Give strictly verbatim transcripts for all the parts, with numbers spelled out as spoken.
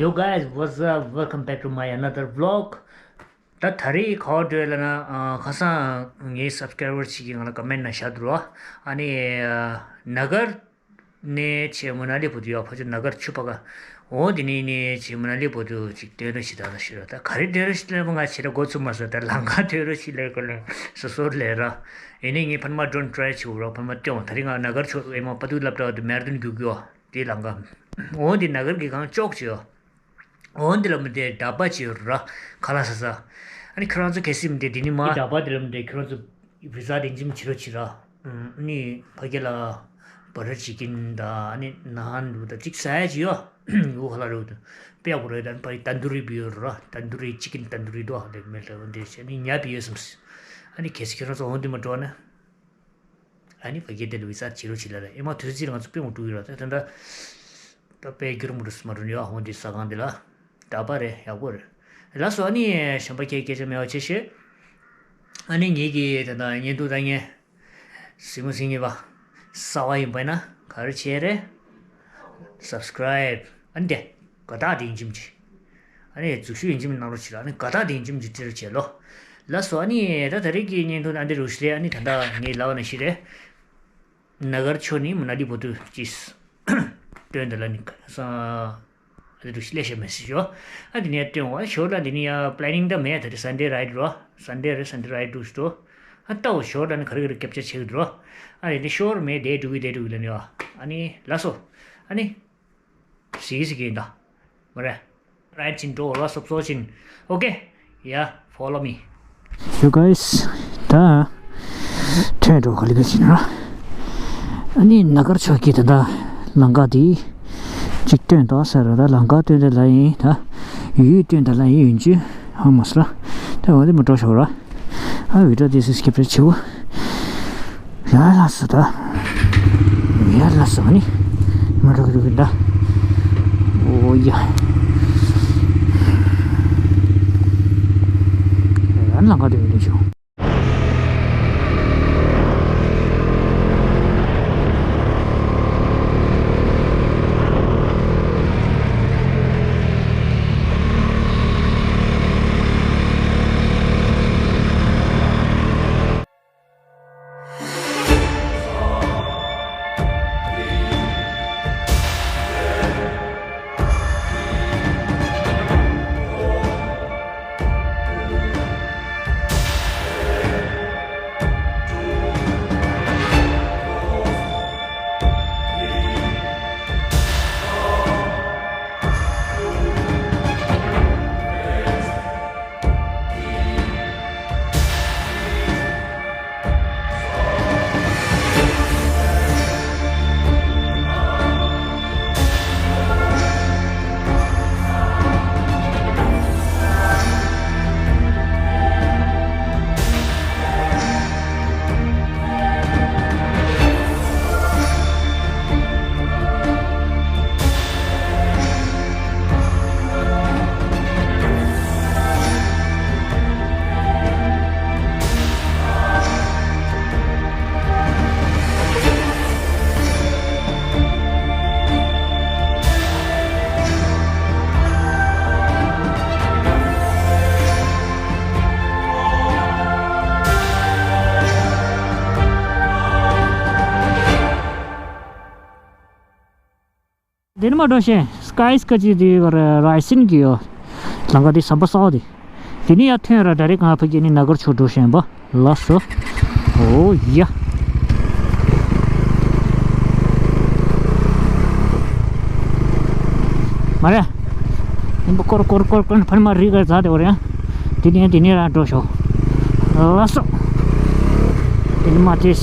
Hello guys, what's up? Welcome back to my another vlog. ད་ད་རེས་ག་པར་འགྲོ་ཡ་ལབ་ན། ཨ། ཁ་སང་ངའི་སབ་སི་ཀ་རའི་བར་གཅིག་གིས་ང་ལ་ཀོ་མེན་ཊི་ནང་བཞག་འདུག་ར། ཨ་ནི། ཨ། ན་གར་ནས་བྱས་མ་ན་ལི་བར་དུ་ཡོད། ཕ་ཆུ་ན་གར་ཆུ་ཕ་ག་འོ་དེ་ནས་ནས་བྱས་མ་ན་ལི་བར་དུ་ཅིག་ཐོན་རོགས་བྱེད་དང་ཞུས་ར། ད་ག་རེ་ཐོན་རོགས་བྱེད་ལབ་པ་ང་བྱེད་ར་འགོ་ཚུགས་མ་སོང་། ད་ལམ་ཁ་ཐོན་རོགས་བྱེད་ལབ་ག་ལ་སོ་སོར་ལས་ར། ཡིན་ནའི་ངས་ཕ་མ་ཌོན་ཊི་ཊ་རའི་བྱེད་འོ་ར། ཕ་མ་སྟོན་འོ། ད་རེས་ང་ན་གར་ཆུ་ཨེ་མ་པ་དུ་སློབ་གྲྭ་བར་དུ་མེ་ར་ཐོན་རྒྱུག་གི་ཡོད། དེ་ལམ་ཁ། འོ་དེ་ན་གར་གྱི་གང་ལྕོགས་བྱེད་ཡོད། འོ་འདི་ལ་མི་དེ་ཌ་པ་ཅིག་ཡོད་ར། ཁ་ལག་ཟ་ས། ཨ་ནི་ཁྱོད་རང་ཚོ་གལ་སྲིད་མི་དེ་འདི་ནི་མ། ཌ་པ་དེ་ལ་མི་དེ་ཁྱོད་རང་ཚོ་བི་ཟ་དེ་འཇིམ་བྱེད་རོགས་བྱེད་ར། ཨ་ནི་ཕ་གི་ལ་བ་ཊར་ཅི་ཀིན་དང་ཨ་ནི་ནཱན་འདུག་ད་ཅིག་ཟ་ཡ་ཅིག་ཡོད། འུ་ཁ་ལག་རེད་འདུག་དཔེ་ཡག་པོ་རེད། ད་ཕ་གི་ཏན་དུ་རི་བི་ཡོད་ར། ཏན་དུ་རི་ཅི་ཀིན་ཏན་དུ་རི་འདུག་ཨ་དེ་མེད་ལ་འོ་འདི་བྱས་ནི་ཉབ་བི་ཡོད་བསམ་སོང་། ཨ་ནི་གལ་སྲིད་ཁྱོད་རང་ཚོ་འོ་འདི་མ་འགྲོ་ན། ཨ་ནི་ཕ་གི་དེ་ལ་བི་ཟ་བྱེད་རོགས་བྱེད་ལ་རེད། ཨེ་མ་དུས་ཚོད་ང་ཚོ་དཔེ་མོ་འགྲོ་ཡོད་ར། ད་ད་ད་ད་དཔེ་རྒྱུ་རུ་མུ་རུ་སུ་མ་རུ་ནི་ཨ་ཧོང་དེ་ཟ་ཁང་དེ་ལ་ད་པ་རེད། ཡག་པོ་རེད། ལགས་སོ། ཨ་ནི་གཞན་པ་ཁྱེད་སྐད་ཆ་མེད་པ་བྱེད་ཤེས། ཨ་ནི་ངེད་ཀྱི་ད་ད་བརྙན་ཐུང་ད་ངས་གཟིགས་མོ་གཟིགས་ཉེས་པ་གསར་པ་ཡིན་པ་ཡིན་ན་ག་རེ་བྱེད་རེད། སབ་སི་ཀ་རའིབ། ཨ་ནི་དེ་དགའ་རྟགས་དེ་ཡིན་གཅིག་མ་གཅིག་ཨ་ནི་འཛུགས་ཞུགས་ཡིན་གཅིག་མ་གནང་རོགས་བྱེད་ལ། ཨ་ནི་དགའ་རྟགས་དེ་ཡིན་གཅིག་མ་གཅིག་སྤྲད་རོགས་བྱེད་ལོ། ལགས་སོ། ཨ་ནི་ད་ད་རེས་ཀྱི་བརྙན་ཐུང་ཨ་འདི་རུ་ཞིག་རེད། ཨ་ནི་ད་ལྟ་ངས་ལབ་པ་ནང་བཞིན་རེད། ན་གར་ཆུ་ནས་མ་ན་ལི་བར་དུ་ཅིག་སྟོན་དེ་ལ་ནི་ས་ཨ་འདི་རུ་ཞིག་ལས་བྱེད་མེད་ཟེར་ཞོ། ཨ་འདི་ནས་སྟོན་བ་ཞོར་ལ་འདི་ནི་ཡ་པི་ལེ་ནིང་ད་མེད། ད་རེས་སན་ཌེ་རའིཌ་རོ། སན་ཌེ་རེད། སན་ཌེ་རའིཌ་འདུག་ཞོ། ཨ་ལྟ་བ་ཞོར་ལ་ནི་ག་རེ་ག་རེ་ཀེབ་ཅར་བྱེད་གི་འདུག་ཨ་རེད། འདི་ཞོར་མེད་དེ་འགྲོ་གི་དེ་འགྲོ་གི་ལ་ནི་ཨ་ཨ་ནི་ལགས་སོ། ཨ་ནི། ཟིག་ཟིག་ཡིན་ད། མ་རེད། རའིཌ་ཕྱིན་འགྲོ་ར་སོབ་སོ་ཕྱིན། Okay, yeah, follow me. So guys, ད་ཐོན་འགྲོ་ག་ལི་ག་ཕྱིན་ར། ཨ་ནི་ན་གར་ཆུ་གི་ད་ད་ལམ་ཁ་དེ་གཅིག་སྟོན་ད་ཟེར་ར། ད་ལམ་ཁ་སྟོན་ད་ལ་ཡིན་ད། ཡུལ་སྟོན་ད་ལ་ཡིན་ཡུན་ཅུ་ཧ་མ་སི་ར། ད་འོ་དེ་མ་འགྲོ་ཤོག་ར། ཨ་བི་ཌི་ཡོ་དེ་སི་སི་ཀིབ་རེ་བྱེད་དགོས། ཡ་ལགས་སོ་ད། ཡ་ལགས་སོ་ནི། མ་འགྲོ་གི་འདུག་གི་ད། ཨོ་ཡ། ཡ་ལམ་ཁ་དེ་མི་འདུག་ཤོག་དེ་ནི་མ་འགྲོ་ཤེས། སི་ཀའི་སི་ཀ་ཅི་དེ་བར་རའི་སིན་གི་ཡོད། ལམ་ཁ་དེ་ཟམ་པ་གསར་པ་དེ། དེ་ནི་ཡར་ཐོན་ར་ཌའི་རེག་ང་ཕ་གི་ནི་ན་གར་ཆུ་འགྲོ་ཤེས་པ། ལགས་སོ། ཨོ་ཡ། མ་རེད། ཡིན་པ་ཀོར་ཀོར་ཀོར་ཀོར་ཕར་མ་རི་གར་ཛ་དེ་བར་ཡང་། དེ་ནས་དེ་ནས་རང་འགྲོ་ཤོག་ལགས་སོ། དེ་ནི་མ་དེས།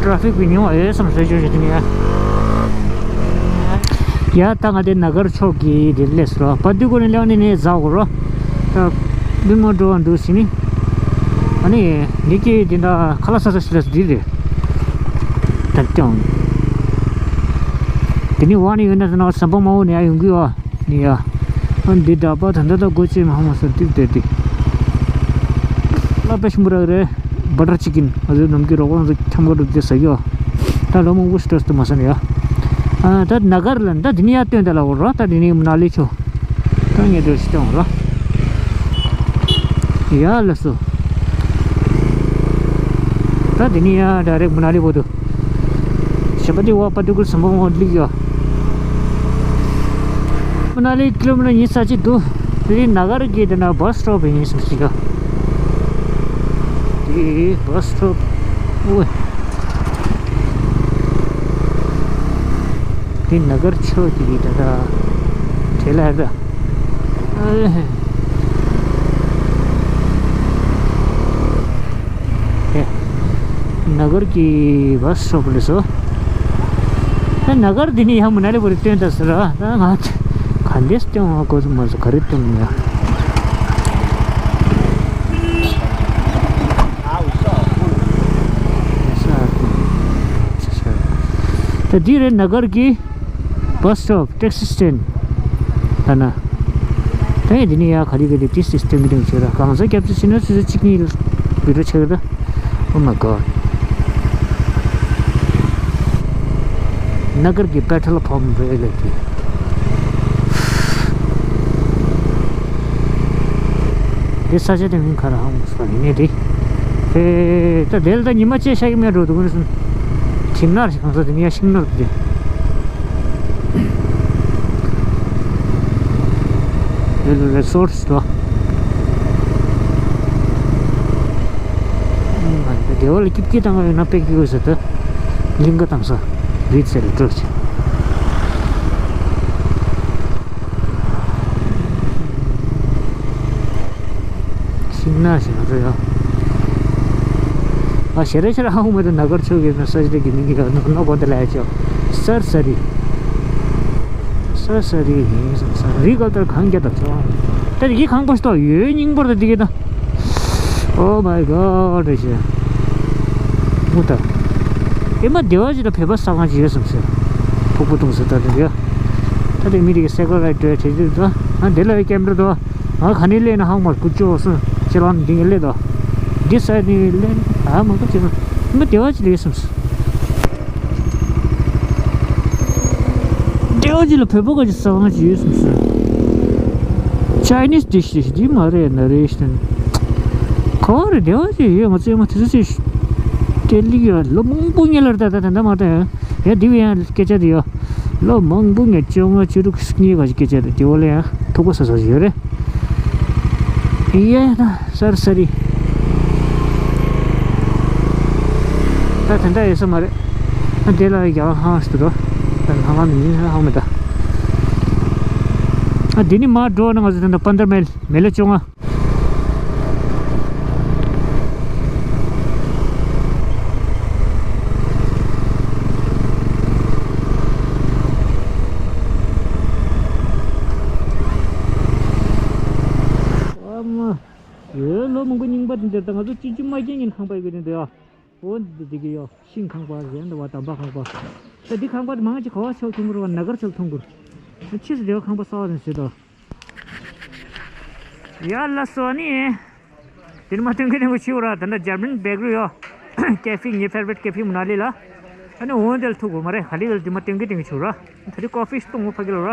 ཊ་ར་ཕིག་བི་ཉུང་བ་ཡོད་བསམ་བཟོས་བྱོས་ཤིག་དེ་ནས་ཡ། ཡ་ད་ང་དེ་ན་གར་ཕྱོགས་ཀྱི་དེ་སླེབས་སོ། བ་དུས་ཀོ་ནས་སླེབས་ནས་ནས་ཛ་གོ་རོ། ད་བི་མ་འགྲོ་བ་འདུག་ཟིན་ནི། ཨ་ནི་ངེད་ཀྱི་དེ་འདྲ་ཁ་ལག་ས་ས་ཞིག་ལ་འདི་རེད། ད་ཀྱང་། དེ་ནི་བ་ནི་ཡོད་ན་ཟེར་ན་ཟམ་པ་མ་འོ་ནས་ཡ་ཡོང་གི་ཡོད། ནི་ཡ། ཨ་འདི་འདྲ་པ་ད་འདི་ད་སྒོ་ཕྱེ་མ་ཧ་མ་སོ་ཏིག་དེ་དེ། ལ་དཔེ་ཞིམ་པོ་རག་རེད། བ་ཊར་ཅི་ཀིན་ང་ཚོའི་ནམ་རྒྱུན་རོགས་པ་ང་ཚོ་འཁྱམ་ག་འགྲོ་དེ་ཟ་གི་ཡོད། ད་ལོ་མང་པོ་སི་ཊོས་དུ་མ་ཟ་ནི་ཡ། ཨ་ད་ན་གར་ལ་ད་འདི་ནི་ཡ་སྟོན་ད་ལ་འོ་རོ། ད་འདི་ནི་མ་ན་ལི་ཆུ། ད་ངས་འགྲོ་ཞིག་བཏང་རོགས། ཡ་ལགས་སོ། ད་འདི་ནས་ཡ་ཌའི་རེག་མ་ན་ལི་བར་དུ། ཞབས་པ་འདི་བ་པ་འདི་ཀུར་སམ་བྷོ་ཝང་ལིག་ཡ། མ་ན་ལི་ཀི་ལོ་མི་ཊར་ཉི་ཤུ་རྩ་གཅིག་འདུག་དེ་རིང་ན་གར་གྱི་དེ་ན་བྷ་སི་སི་ཊོབ་ཡིན་སམ་ཞིག་ཡ། དེ་བྷ་སི་སི་ཊོབ། ཨོ། དེ་ན་གར་ཕྱོགས་ཀྱི་ད་ད་བྲེལ་ལ་ད། ཨེ། ཨེ། ན་གར་གྱི་བྷ་སི་སི་ཊོབ་ལས་སོ། ད་ན་གར་འདི་ནས་ཡང་མ་ན་ལི་བར་སྟོན་ད་ཟེར་ར། ད་ང་ག་འདྲས་སྟོན་བ་གོ་སོང་མ་སོང་ག་རེ་སྟོན་ཡ། ད་འདི་རེད་ན་གར་གྱི་བྷ་སི་སི་ཊོབ། ཊེག་སི་སི་ཊེན་ཌ། ད་ན། ད་ཡིན་འདི་ནས་ཡ་ག་རེ་ག་རེ་ཏིས་ཏིས་སྟོན་གྱི་འདུག་ཆོས་ར། གང་ཟག་སྐྱབས་བཅོལ་ཕྱིན་ན་ཆུ་ཚོད་གཅིག་གཉིས་བི་ཌི་ཡོ་ཆགས་ཀྱི་ར། Oh my god. ན་གར་གྱི་པེ་ཊོལ་པམ་རེད་ལ་དེ། དེ་ས་ཆ་དེ་མིང་ག་རེ་ཧ་གོ་སོང་ཡིན་ནའི་དེ། དེ་ད་དེ་ལ་ད་ཉི་མ་བཅད་ཤག་གི་མེད་འགྲོ་འདུག་ཟེར། ཁྱིམ་ནར་ཞིག་གང་ཟག་དེ་ནས་ཡ་ཤིང་ནར་དེ། དེ་ལ་རི་སོར་སི་དོ། སྡེ་བ་ལ་སྐྱིད་སྐྱིད་བཏང་བ་ཡོད་ན་དཔེ་སྐྱིད་དགོས་ཟེར་ཏེ། གླིང་ག་བཏང་ས། རི་རྩེ་ལ་སྤྲོད་ཅིག་ཤིང་ནགས་ཤིག་ང་ཚོ་ཡོད། ཨ་ཞེ་རེ་ཞེ་རེ་ཧ་གོ་མེད་དུ་ན་གར་ཕྱོགས་ཀྱི་ན་ས་ཞིག་གི་མིང་གི་ནོ་ནོ་གོ་དེ་ལ་ཡ་ཅོ། སར་ས་རི། སར་ས་རི་ཡིན་སམ་ས་རི་ག་ལྟར་གང་རྒྱ་དང་ཚོ། ད་རི་གི་ཁང་པ་ཞིག་ཏོ་ཡོད་སྙིང་པོར་ད་འདི་གི་ད། Oh my god རེ་ཞེ། མུ་ད། ཨེ་མ་སྡེ་བ་ཞིག་ད་བོད་པ་ས་ཁང་ཅིག་ཡོད་སམ་ས། ཕུག་པོ་གཏོང་ས་ད་འདི་གི། ད་དེ་མི་རིགས་སའི་ཀལ་རའི་ཌར་བྱེད་ཀྱི་འདུག་ཨ་འདི་ལ་ཡི་ཀེམ་ར་འདུག་ང་ག་ནས་སླེབས་ན་ཧང་མར་ཀུ་ཅོ་སོང་ཅི་ལོན་འདི་ངས་སླེབས་དོ། འདི་ས་ནས་སླེབས་ཨ་མ་ཀུ་ཅོ་མི་སྡེ་བ་ཅི་ལས་སམ་སོང་། སྡེ་བ་ཅི་ལ་བོད་པ་ག་ཅི་ས་ཁང་ཅི་ཡོད་སམ་སོང་། Chinese dish འདི་མ་རེད་ན་རེད་ཤི་ཏན། ག་བ་རེད་སྡེ་བ་ཅི་ཡོད་ང་ཚོས་མ་དེ་ཚོ་ཅི་ལྟད་ལིག་ཡོད་ལོ་མང་པོ་ཉེ་ལར་ད་ད་ད་ད་མ་ད་ཡ་འདི་བས་ཡང་སྐད་ཆ་དེ་ཡོད། ལོ་མང་པོ་ངས་བཅོ་ལྔ་བཅུ་དྲུག་གཉིས་ག་ཅིག་སྐད་ཆ་རེད་དེ་འོ་ལ་ཡང་ཐུག་པ་ས་ས་ཞིག་ཡོད་རེད། ཡ་ཡ་ད་སར་ས་རི། ད་དེ་འདྲ་ཡོད་ས་མ་རེད། ཨ་དེ་ལ་ཡ་ཧང་ཞིག་འདུག་ད་ཧང་ཧང་མི་ཧང་མི་ད། ཨ་དེ་ནི་མ་འགྲོ་ན་ང་ཚོ་ད་ལྟ་པན་དར་མེལ་མེ་ལེ་བཅོ་ལྔ། ཨ་མ། ཡོད་ལོ་མང་པོ་རྙིང་པ་དེ་འདིར་ད་ང་ཚོ་ཅི་ཅི་མ་སྐྱེ་ཉིན་ཁང་པ་ཡོད་གི་དེ་འདུག་ཡ། འོ་འདི་འདི་གི་ཡོ་ཤིང་ཁང་པ་གཞན་འདི་བ་དམ་པ་ཁང་པ། ད་འདི་ཁང་པ་དེ་མང་ཆེ་ག་བ་ཕྱོགས་མཐོང་གི་རེད་བ་ན་གར་ཕྱོགས་མཐོང་གི་རེད། ཕྱིས་སུ་འདི་བ་ཁང་པ་གསར་བ་རེད་ཟེར་དོ། ཡ་ལ་སོ་ནི། དེ་ནི་མ་སྟོན་གི་ནི་གོ་ཆིའུ་ར་ད་འདྲ་ཇར་མན་བེག་རི་ཡོ། ཀེ་ཕི་ངའི་ཕེ་ཝ་རེཊ་ཀེ་ཕི་མ་ན་ལི་ལ། ཨ་ནི་འོ་འདི་ལ་ཐུག་དགོས་མ་རེད་ག་ལི་ག་ལི་དེ་མ་སྟོན་གི་སྟོན་གི་ཆིའུ་ར། ད་རེས་ཀོ་ཕི་ཞིག་བཏུང་ངོ་ཕ་གི་ལོ་ར།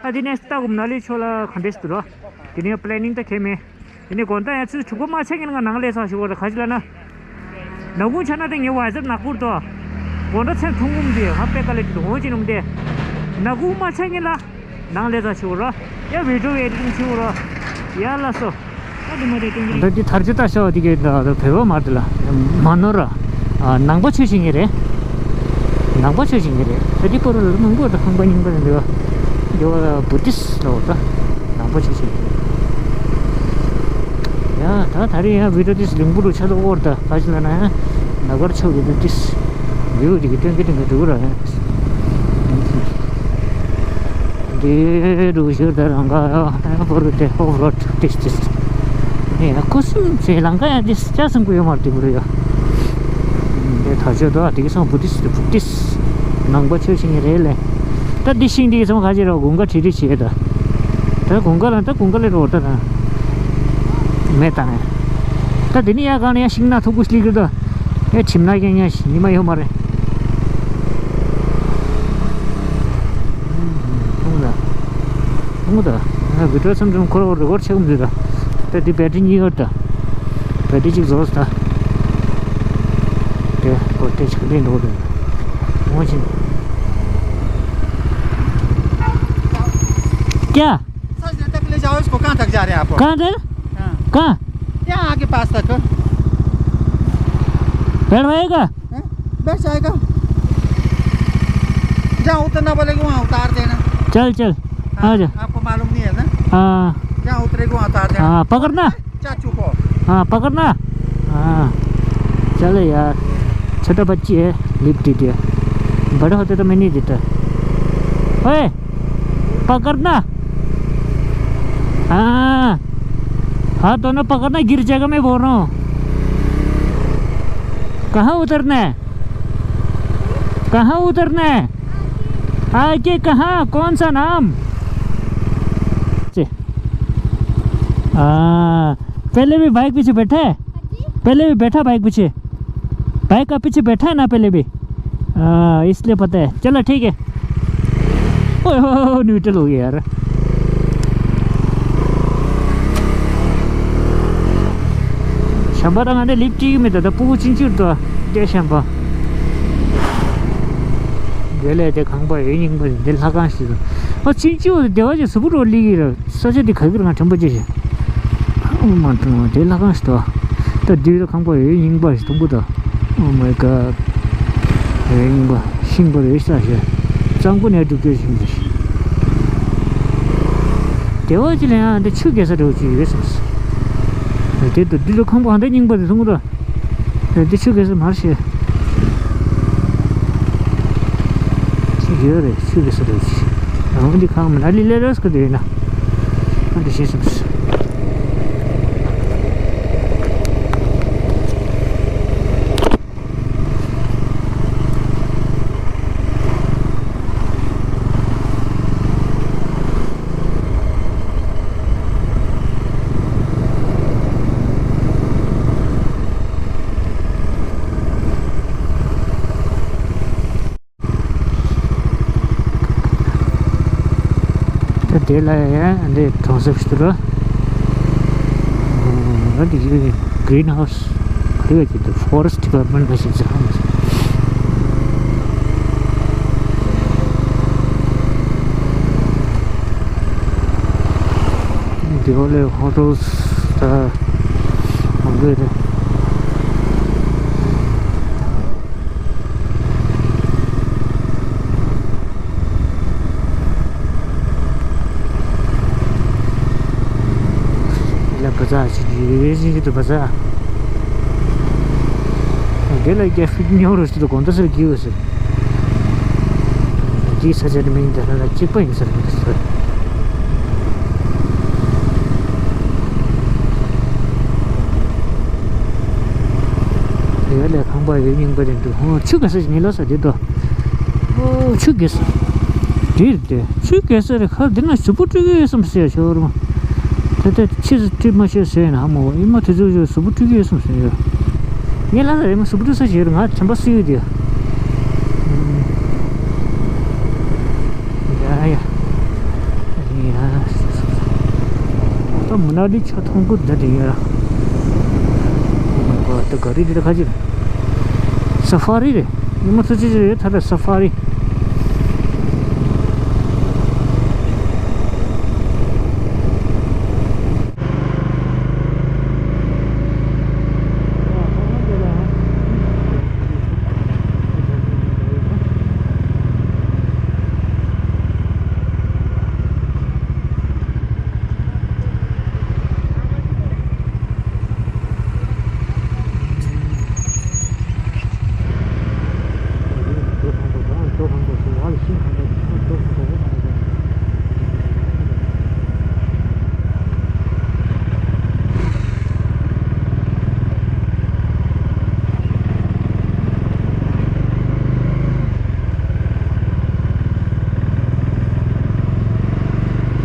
ཨ་དེ་ནས་ལྟ་དགོས་མ་ན་ལི་ཕྱོགས་ལ་ག་འདྲས་སུ་འདུག་ར། དེ་ནས་པི་ལེ་ནིང་ད་གལ་མེད། དེ་ནས་དགོང་དག་ཡང་ཚུར་གྲོད་ཁོག་མ་ཆག་ཉིན་ང་ནང་ལས་ཚར་ཞུ་བ་རེད་ག་ཅི་ལ་ན། ནག་ཁུང་ཆག་ན་དེ་ངས་ཝ་ཛབ་ནག་པོར་དོ། དགོང་དག་མཚན་ཐུང་ངུ་མི་འདུག་ང་དཔེ་དཀའ་ལས་འདུག་འོ་ཅི་ནུམ་དེ། ནག་ཁུང་མ་ཆག་ཉིན་ལ། ནང་ལས་ཚར་ཞུ་བ་ར། ཡ་བི་ཌི་ཡོ་ཨེ་ཌི་ཊིང་བྱེད་བ་ར། ཡ་ལ་སོ། ད་དེ་མ་རེད་སྟོན་གི་རེད། ད་འདི་ཐར་ཇུ་ལྟ་ཤོག་དེ་གའི་ད་བོད་པ་མ་རེད་ལ། མ་ནོར་ར། ནང་པ་ཆོས་བྱེད་མཁན་རེད། ནང་པ་ཆོས་བྱེད་མཁན་རེད། ད་འདི་པོ་རུ་ལ་མང་པོ་ད་ཁང་པ་རྙིང་པ་རེད་འདུག་འདི་བ་བུ་ཏིས་ལ་འོ་ད་ནང་པ་ཆོས་བྱེད་མཁན་རེད། ཡ་ད་ད་རེས་ཡང་བི་ཌི་ཡོ་ཏིས་རིང་པོ་རུ་ཆ་ཚོགས་འོར་ད་ག་ཅི་ལ་ན་ཡང་ན་གར་ཕྱོགས་ཀྱི་བུ་ཏིས་ཡོད་དེ་གི་སྟོན་གི་སྟོན་གི་འགྲོ་གི་ར་ཡང་། འདི་རུ་ཞུ་ད་རང་ག་ཡོ་ཨ་བོ་རུ་དེ་ཧོ་རོ་ཏིས་ཏིས། ཨེ་ཁུ་སིམ་ཚེ་ལང་ཀ་ཡང་ཏིས་ཅག་སང་གུ་ཡོད་མར་དེ་བུ་རུ་ཡོ། དེ་ཐག་ཆོད་དོ་དེ་གི་སང་བུ་ཏིས་བུ་ཏིས། ནང་པ་ཆོས་བྱེད་མཁན་རེད་ལེ། ད་འདི་ཤིང་འདི་གི་ཚང་ག་ཅི་རེད་དགུན་ཁ་བྲིས་བྲིས་བྱེད་ད། ད་དགུན་ཁ་ལ་ད་དགུན་ཁ་ལས་རོ་ད་ད། མེད་ད་ནས། ད་དེ་ནི་ཡ་གང་ནས་ཡ་ཤིང་ན་ཐུག་གུ་སླེབས་གི་ད། ཡ་ཁྱིམ་ན་རྐྱང་རྐྱང་ཞིག་ཉི་མ་ཡོད་མ་རེད། ཐུང་ད། ཐུང་ད། བི་ཌིའོ་མཚམས་མཚམས་ཁོ་རང་རི་ཀོཌ་བྱེད་ཀྱི་མི་འདུག་ད། ད་འདི་བེ་ཊི་རི་གཉིས་ཡོད་ད། བེ་ཊི་རི་གཅིག་རྫོགས་སོང་ད། དེ་ཁོ་དེ་ཆག་འདི་འགྲོ་འདུག་ངོ་ཆེན། क्या? सच देता के ले जाओ इसको, कहाँ तक जा रहे हैं आप? कहाँ तक? हाँ। कहाँ? यहाँ आगे पास तक। बैठ भाई का? हैं? बैठ जाएगा। जहाँ उतरना बोलेगा वहाँ उतार देना। चल, चल, आ जा। आपको मालूम नहीं है ना? हाँ। जहाँ उतरेगा वहाँ उतार देना। हाँ, पकड़ना। चाचू को। हाँ, पकड़ना। हाँ, चलो यार, छोटा बच्ची है, लिफ्ट दे दिया। बड़ा होते तो मैं नहीं देता। ओए, पकड़ना। हाँ, हाँ, दोनों पकड़ना, गिर जाएगा, मैं बोल रहा हूँ। कहाँ उतरना है? कहाँ उतरना है? आगे कहाँ? कौन सा नाम? से। आ, पहले भी बाइक पीछे बैठा है? पहले भी बैठा बाइक पीछे? बाइक का पीछे बैठा है ना पहले भी? आ, इसलिए पता है। चलो, ठीक है। ओए, ओए, ओए, न्यूट्रल हो गया यार। བྱམས་པ་དང་ང་འདྲ་ལིབ་ཅིག་མེད། ད་ལྟ་སྤུ་གུ་ཆུང་ཆུང་འདུག་སྟེ། བྱམས་པ། དེ་ལས་དེ་ཁང་པ་ཡོད་རྙིང་པ་འདི་ལྷ་ཁང་ཞིག་འདུག་ཨ། ཆུང་ཆུང་དེ་བ་ཅིག་གཟུགས་པོ་རོ་ལི་གི་ར། ས་ཆ་འདི་ག་གི་ར། ང་དྲན་པ་ཅི་ཞིག་ཨོ་མ་དྲན་པ། དེ་ལྷ་ཁང་ཞིག་འདུག་ད་འདི་ལ་ཁང་པ་ཡོད་རྙིང་པ་ཞིག་མཐོང་གི་འདུག Oh my god. ཡོད་རྙིང་པ་ཤིང་པ་རེད་ཤག་ཞེས། གཙང་པོ་ནས་སྒྲུབ་སྐྱོར་བྱེད་མི་རེད། དེ་བ་ཅི་ལ་ཡང་འདི་ཆུ་རྒལ་ས་འདྲ་བོ་ཅིག་ཡོད་བསམས། དེ་དུ་འདི་ལ་ཁང་པ་ཧ་འདྲ་རྙིང་པ་དེ་མཐོང་གི་འདུག་འདི་ཆུ་རྒལ་ས་མ་རེད་ཤག་ཅིག་ཡོད་རེད། ཆུ་རྒལ་ས་འདྲ་བོ་ཅིག་ཡང་འདི་ཁང་མི་ན་ལི་ལེ་རེས་ཀ་དེ་ཡིན་ན། ཨ་འདི་ཤེས་བསམས། ད་དེ་ལ་ཡང་འདི་གྲོང་གསེབ་ཞིག་འདུག་ར། འདི་གི་གི་རིན་ཧའུ་སི་ག་རེ་ཡོད་ཀྱི་འདུག་ཕོ་རེ་སི་ཊི་ཌི་པར་མེན་ཊི་ལ་ཞིག་ཟེར་ཧ་མ་སོང་། འདི་ག་ལས་ཧོ་ཊེལ་ད་མང་པོ་རེད། ལ་བ་ཛར་ཞིག་ཡོད་ཞིག་འདུག་བ་ཛར། དེ་ལ་རྒྱ་ཕིག་ཉོ་རོགས་ཞིག་འདུག་དགོང་དག་སར་གྱིས་ཟེར། འདིའི་ས་ཆ་དེ་མིང་དེ་ལ་གཅིག་པ་ཡིན་ཟེར་མི་འདུག་ཟེར། དེ་ལས་ཁང་པ་ཡོད་རྙིང་པ་རེད་འདུག་ཧོ། ཆུ་ག་ས་ཞིག་ཉིལ་ལ་ས་དེ་དོ། ཨོ་ཆུ་རྒལ་ས། དེ་རེད་དེ། ཆུ་རྒལ་ས་རེད། ཁ་འདི་ན་གཟུགས་པོ་སྤྲུལ་གི་ཡོད་བསམ་ཟེར་ཡ་ཤོར་མ། ད་ལྟ་ཕྱིས་སུ་སྤྲུལ་མ་ཤེས་ཟེར་ན་ཧ་མ་གོ་ཨི་མ་དེ་ཚོ་གཟུགས་པོ་སྤྲུལ་གི་ཡོད་བསམ་ཟེར་ཡོད། ངས་ལ་ས་ཨི་མ་གཟུགས་པོ་སྤྲུལ་ས་ཞིག་ཡོད་རེད། ང་དྲན་པ་གསོས་ཡོད་དེ། ཡ་ཡ། ཡ། ད་མུ་ན་ལི་ཆ་མཐོང་གི་འདི་རེད་ཡ། ཨོ་མའི་གོཌ། ད་ག་རི་འདི་ད་ཁ་ཅིག་ས་ཧྥ་རི་རེད། ཉི་མ་ཚོ་ཅི་ཅི་རེད། ད་ད་ས་ཧྥ་རི།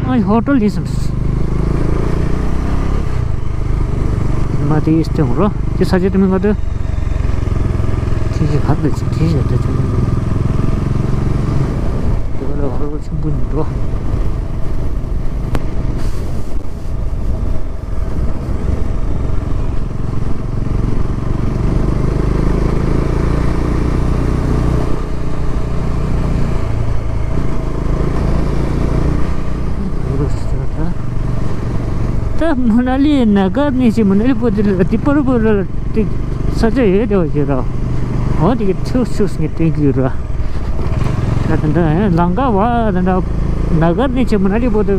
ཨ་ཧོ་ཊེལ་འདི་སམ། མ་དེ་ཡིས་སྟོན་རོ། དེ་ས་ཆ་དེ་མིན་ག་དུ། དེ་ཞིག་ཧ་དུ་ཅིག་དེ་ཞིག་དུ་ཅིག་མིན་འདུག་དེ་ག་ལ་ཧོ་ཊེལ་ཆེན་པོ་འདུག་མུ་ན་ལི་ནཱ་གར་ནས་ཅི་མུ་ན་ལི་བར་དུ་ལ་དེ་བར་བར་ལ་དེ་ས་ཆ་ཡོད་དེ་བ་ཞིག་ར། འོ་དེ་གི་ཐུག་ཆུགས་ངས་སྟོན་གྱི་ཡོད་ར། ད་དེ་འདྲ་ལམ་ཁ་བ་དེ་འདྲ་ནཱ་གར་ནས་ཅི་མུ་ན་ལི་བར་དུ་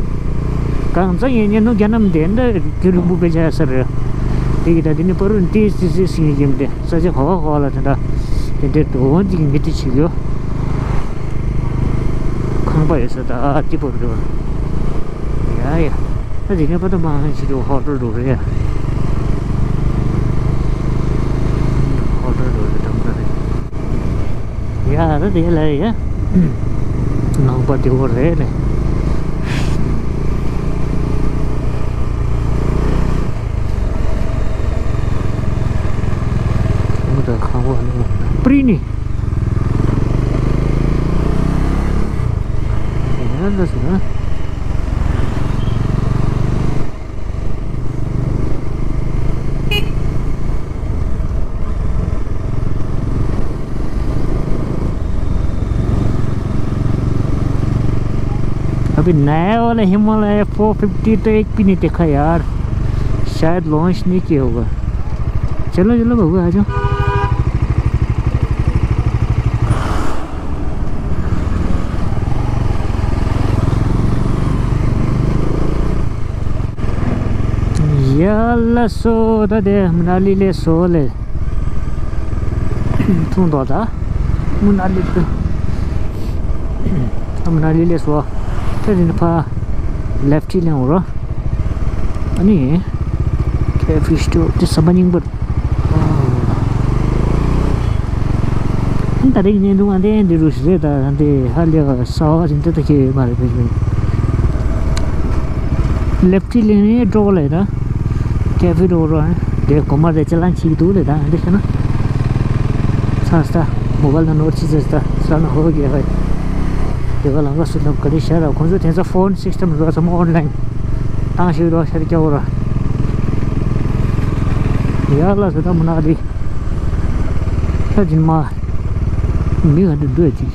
གང་ཚ་ཡིན་ཉན་ནུ་རྒྱ་ནམ་དེ་འདྲ་རྒྱུ་རིང་པོ་བེ་ཆ་ས་རེད། དེ་གི་ད་དེ་ནི་བར་དུ་ཏི་སི་སི་སི་ངས་ཀྱི་མི་དེ། ས་ཆ་ག་བ་ག་བ་ལ་དེ་འདྲ་དེ་འདྲའི་འགྲོ་འོང་ཅིག་མི་དེ་བྱེད་ཡོད། ཁང་པ་ཡོད་ས་ད་ཨ་ཏི་པོ་རེད་བ། ཡ་ཡ། ད་དེ་ནས་པ་ད་མང་ཆེ་རུ་ཧོ་ཊེལ་རུ་རེད། ཧོ་ཊེལ་རུ་རེད་དམ་ད་རེད། ཡ་ད་དེ་ལ་ཡ། ནང་པ་དེ་བོ་རེད་ནས། ཁོང་ད་ཁང་པ་ནི་པྲི་ནི། ཡ་ད་སི་ན། अभी नया वाला हिमालय फ़ोर फ़िफ़्टी तो एक भी नहीं देखा यार, शायद लॉन्च नहीं किया होगा। चलो चलो बघू आ जाओ। ཡ་ལ་སོ་ད་དེ་མ་ན་ལི་ལས་སོ་ལས། མཐོང་དོ་ད། མ་ན་ལི་དུ། མ་ན་ལི་ལས་སོ། ད་དེ་ནི་ཕ་ལེབ་ཊི་ལེན་འོ་རོ། ཨ་ནི། ཁེ་ཕི་སི་ཊོར་དེ་ཟམ་པ་རྙིང་པར། ད་རིང་ནས་འདུག་ཨ་འདི་འདི་རུ་ཞིག་རེད། ད་འདི་ཧ་ལས་པ་གསར་བ་ཞིག་འདི་ལྟ་ཁྱེད་ཡོད་མ་རེད། བེད་མེད་ལེབ་ཊི་ལེན་ནས་འགྲོ་ལེ་ད། ཁེ་ཕི་འགྲོ་རོགས་ཨ། འདི་གོ་མ་རེད་ཅ་ལན་ཆིག་འདུག་ལེ་ད་འདི་ཤེས་ན། ས་སྟ་མོ་བལ་ན་ནོར་ཆི་ཟེར་སྟ་ས་ན་ཧོ་གེ་ཧོ། དེ་བ་ལང་ག་སུ་ལབ་ག་རེ་ཤར་ར། ཁོང་ཚོ་དེ་ཚོ་ཕོན་སིསི་ཊེམ་རོ་ཚང་མ་ཨོན་ལན་བཏང་ཤེས་རོགས་ཤར་སྐྱ་བོ་ར། ཡ་ལ་སོ་ད་མ་ན་ལི། ད་ཅིན་མ། མི་ག་འདི་འདུག་ཅིག་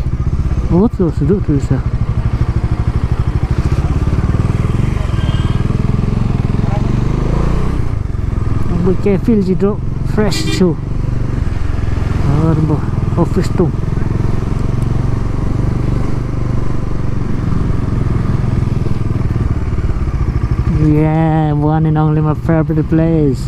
འོ་ཚོ་སུ་འདུག་ཐུག་ས། འོ་ཀེ་ཕིལ་ཅིག་འགྲོ་ཕི་རེ་ཤི་ཆུ། ཨ་རིམ་པ་ཨོ་ཕི་སི་ཏུ། Yeah, one and only my favorite place.